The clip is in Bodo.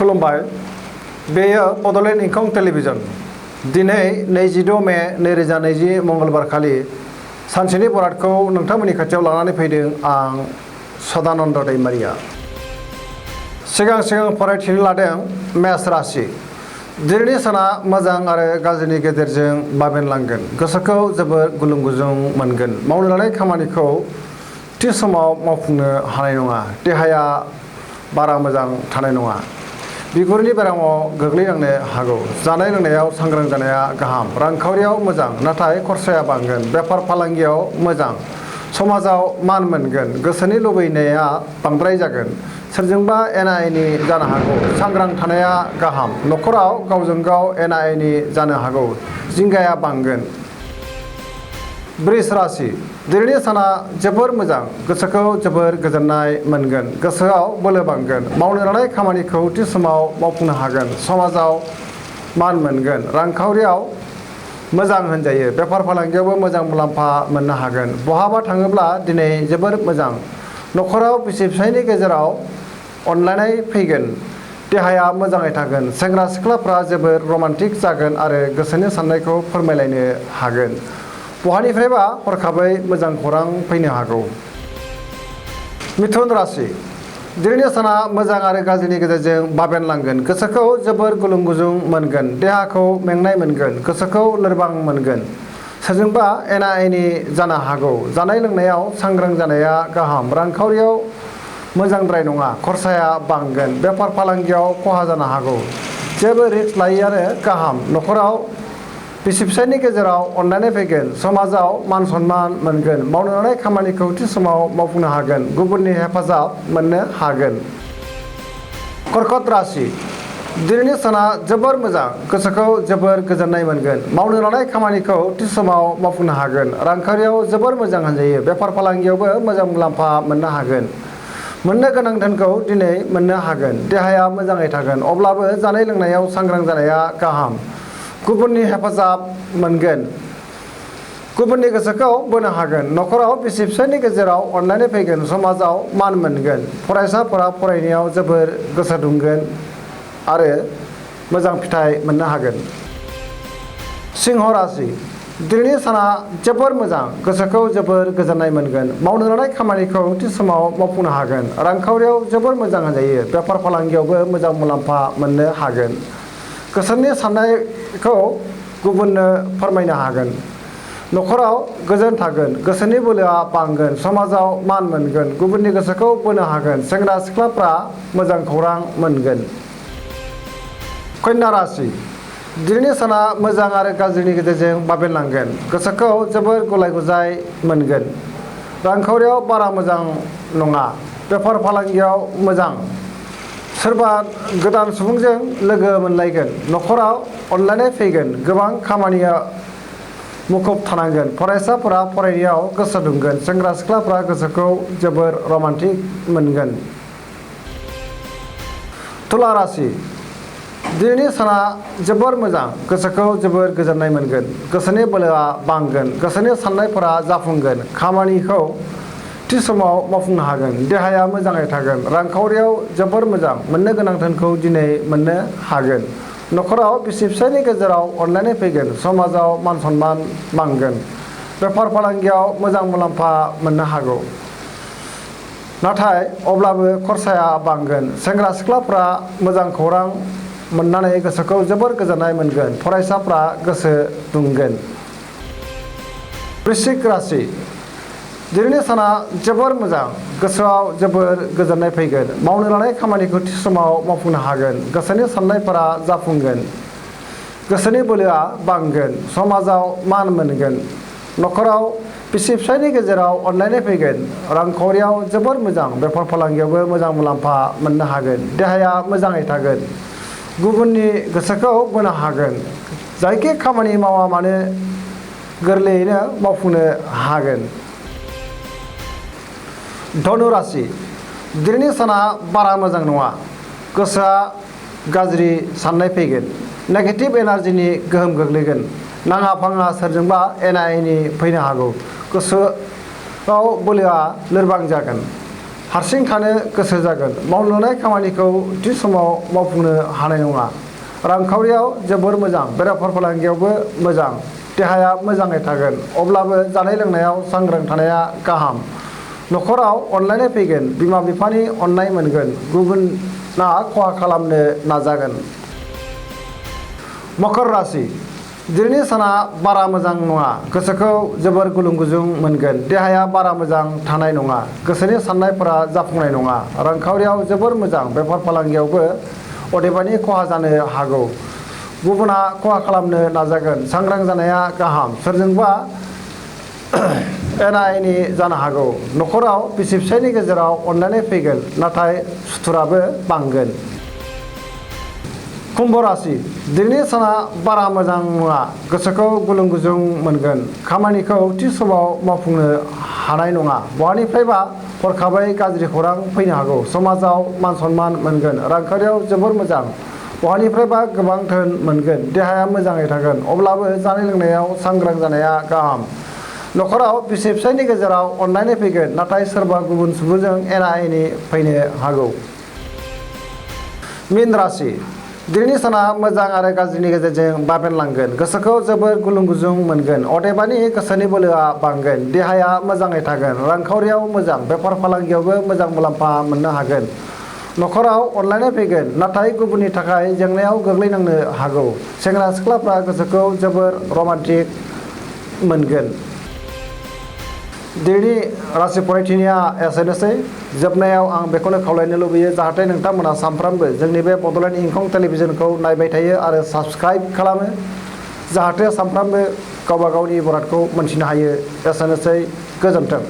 खुलुमबाय बेयो बड'लेण्ड इंखं टेलिभिजन दिनै 26 मे 2020 मंगलबार खालि सानसेनि बरादखौ नोंथांमोननि खाथियाव लानानै फैदों आं सदानन्द दैमारिया सिगां फरायथिनो लादों मेष राशि दिनैनि साना मोजां आरो गाज्रिनि गेजेरजों बाबेनलांगोन गोसोखौ जोबोर गुलुं गुजुं मोनगोन मावनो लानाय खामानिखौ थि समाव मावफुंनो हानाय नङा देहाया बारा मोजां थानाय नङा बिगुरनि बेरामाव गोग्लैनांनो हागौ जानाय लोंनायाव सांग्रां जानाया गाहाम रांखावरियाव मोजां नाथाय खरसाया बांगोन बेफार फालांगियाव मोजां समाजाव मान मोनगोन गोसोनि लुबैनाया बांद्राय जागोन सोरजोंबा एना एनि जानो हागौ सांग्रां थानाया गाहाम न'खराव गावजों गाव एना एनि जानो हागौ जिंगाया बांगोन वृष राशि दिनैनि साना जोबोर मोजां गोसोखौ जोबोर गोजोननाय मोनगोन गोसोआव बोलो बांगोन मावनो लानाय खामानिखौ थि समाव मावफुंनो हागोन समाजाव मान मोनगोन रांखावरियाव मोजां होनजायो बेफार फालांगियावबो मोजां मुलाम्फा मोननो हागोन बहाबा थाङोब्ला दिनै जोबोर मोजां न'खराव बिसि फिसायनि गेजेराव अनलायनाय फैगोन देहाया मोजाङै थागोन सेंग्रा सिख्लाफ्रा जोबोर रमान्टिक जागोन आरो गोसोनि साननायखौ फोरमायलायनो हागोन बहानिफ्रायबा हरखाबै मोजां खौरां फैनो हागौ मिथुन राशि दिनैनि साना मोजां आरो गाज्रिनि गेजेरजों बाबेनलांगोन गोसोखौ जोबोर गुलुं गुजुं मोनगोन देहाखौ मेंनाय मोनगोन गोसोखौ लोरबां मोनगोन सोरजोंबा एना एनि जानो हागौ जानाय लोंनायाव सांग्रां जानाया गाहाम रांखावरियाव मोजांद्राय नङा खरसाया बांगोन बेफार फालांगियाव खहा जानो हागौ जेबो रिस्क लायैआनो गाहाम न'खराव बिसि फिसायनि गेजेराव अनलायनाय फैगोन समाजाव मान सन्मान मोनगोन मावनो लानाय खामानिखौ थि समाव मावफुंनो हागोन गुबुननि हेफाजाब मोननो हागोन कर्कट राशि दिनैनि साना जोबोर मोजां गोसोखौ जोबोर गोजोननाय मोनगोन मावनो लानाय खामानिखौ थि समाव मावफुंनो हागोन रांखावरियाव जोबोर मोजां होनजायो बेफार फालांगियावबो मोजां मुलाम्फा मोननो हागोन मोननो गोनां धोनखौ दिनै मोननो हागोन देहाया मोजाङै थागोन अब्लाबो जानाय लोंनायाव सांग्रां जानाया गाहाम गुबुननि हेफाजाब मोनगोन गुबुननि गोसोखौ बोनो हागोन न'खराव बिसि फिसायनि गेजेराव अनलायनाय फैगोन समाजाव मान मोनगोन फरायसाफोरा फरायनायाव जोबोर गोसो दुंगोन आरो मोजां फिथाइ मोननो हागोन सिंह राशि दिनैनि साना जोबोर मोजां गोसोखौ जोबोर गोजोननाय मोनगोन मावनो लानाय खामानिखौ थि समाव मावफुंनो हागोन रांखावरियाव जोबोर मोजां होनजायो बेफार फालांगियावबो मोजां मुलाम्फा मोननो हागोन गोसोनि साननायखौ गुबुननो फोरमायनो हागोन न'खराव गोजोन थागोन गोसोनि बोलोआ बांगोन समाजाव मान मोनगोन गुबुननि गोसोखौ बोनो हागोन सेंग्रा सिख्लाफ्रा मोजां खौरां मोनगोन कन्या राशि दिनैनि साना मोजां आरो गाज्रिनि गेजेरजों बाबेनलांगोन गोसोखौ जोबोर गुलाय गुजाय मोनगोन रांखावरियाव बारा मोजां नङा बेफार फालांगियाव मोजां सोरबा गोदान सुबुंजों लोगो मोनलायगोन न'खराव अनलायनाय फैगोन गोबां खामानिया मुखुब थानांगोन फरायसाफोरा फरायनायाव गोसो दुंगोन सेंग्रा सिख्लाफ्रा गोसोखौ जोबोर रमान्टिक मोनगोन तुला राशि दिनैनि साना जोबोर मोजां गोसोखौ जोबोर गोजोननाय मोनगोन गोसोनि बोलोआ बांगोन गोसोनि साननायफोरा जाफुंगोन खामानिखौ थि समाव मावफुंनो हागोन देहाया मोजाङै थागोन रांखावरियाव जोबोर मोजां मोननो गोनां धोनखौ दिनै मोननो हागोन न'खराव बिसि फिसायनि गेजेराव अनलायनाय फैगोन समाजाव मान सन्मान बांगोन बेफार फालांगियाव मोजां मुलाम्फा मोननो हागौ नाथाय अब्लाबो खरसाया बांगोन सेंग्रा सिख्लाफ्रा मोजां खौरां मोननानै गोसोखौ जोबोर गोजोननाय मोनगोन फरायसाफ्रा गोसो दुंगोन वृश्चिक राशि दिनैनि साना जोबोर मोजां गोसोआव जोबोर गोजोननाय फैगोन मावनो लानाय खामानिखौ थि समाव मावफुंनो हागोन गोसोनि साननायफोरा जाफुंगोन गोसोनि बोलोआ बांगोन समाजाव मान मोनगोन न'खराव बिसि फिसायनि गेजेराव अनलायनाय फैगोन रांखावरियाव जोबोर मोजां बेफार फालांगियावबो मोजां मुलाम्फा मोननो हागोन देहाया मोजाङै थागोन गुबुननि गोसोखौ बोनो हागोन जायखि खामानि मावा मानो गोरलैयैनो मावफुंनो हागोन धनु राशि दिनैनि साना बारा मोजां नङा गोसोआ गाज्रि साननाय फैगोन नेगेटिभ एनार्जिनि गोहोम गोग्लैगोन नाङा फाङा सोरजोंबा एना एनि फैनो हागौ गोसोआव बोलोआ लोरबां जागोन हारसिं थानो गोसो जागोन। मावनो लानाय खामानिखौ थि समाव मावफुंनो हानाय नङा। रांखावरियाव जोबोर मोजां, बेराफार फालांगियावबो मोजां, देहाया मोजाङै थागोन। अब्लाबो जानाय लोंनायाव सांग्रां थानाया गाहाम। न'खराव अनलायनाय फैगोन, बिमा बिफानि अननाय मोनगोन, गुबुना खहा खालामनो नाजागोन। मकर राशि दिनैनि साना बारा मोजां नङा। गोसोखौ जोबोर गुलुं गुजुं मोनगोन। देहाया बारा मोजां थानाय नङा। गोसोनि साननायफोरा जाफुंनाय नङा। रांखावरियाव जोबोर मोजां, बेफार फालांगियावबो अदेबानि खहा जानो हागौ। गुबुना खहा खालामनो नाजागोन। सांग्रां जानाया गाहाम। सोरजोंबा एना एनि जानो हागौ। न'खराव बिसि फिसायनि गेजेराव अनलायनाय फैगोन, नाथाय सुथुराबो बांगोन। कुम्भ राशि दिनैनि साना बारा मोजां नङा। गोसोखौ गुलुं गुजुं मोनगोन। खामानिखौ थि समाव मावफुंनो हानाय नङा। बहानिफ्रायबा हरखाबै गाज्रि खौरां फैनो हागौ। समाजाव मान सनमान मोनगोन। रांखावरियाव जोबोर मोजां। बहानिफ्रायबा गोबां धोन मोनगोन। देहाया मोजाङै थागोन। अब्लाबो जानाय लोंनायाव सांग्रां जानाया गाहाम। न'खराव बिसि फिसायनि गेजेराव अनलायनाय फैगोन, नाथाय सोरबा गुबुन सुबुंजों एना एनि फैनो हागौ। मीन राशि दिनैनि साना मोजां आरो गाज्रिनि गेजेरजों बाबेनलांगोन। गोसोखौ जोबोर गुलुं गुजुं मोनगोन। अदेबानि गोसोनि बोलोआ बांगोन। देहाया मोजाङै थागोन। रांखावरियाव मोजां, बेफार फालांगियावबो मोजां मुलाम्फा मोननो हागोन। न'खराव अनलायनाय फैगोन, नाथाय गुबुननि थाखाय जेंनायाव गोग्लैनांनो हागौ। सेंग्रा सिख्लाफ्रा गोसोखौ जोबोर रमान्टिक मोनगोन। दिनैनि राशि फरायथिनिया एसेनोसै। जोबनायाव आं बेखौनो खावलायनो लुबैयो, जाहाथे नोंथांमोना सानफ्रामबो जोंनि बे बड'लेण्ड इंखं टेलिभिजनखौ नायबाय थायो आरो साबस्क्राइब खालामो, जाहाथे सानफ्रामबो गावबा गावनि बरादखौ मोनथिनो हायो। एसेनोसै, गोजोन्थों।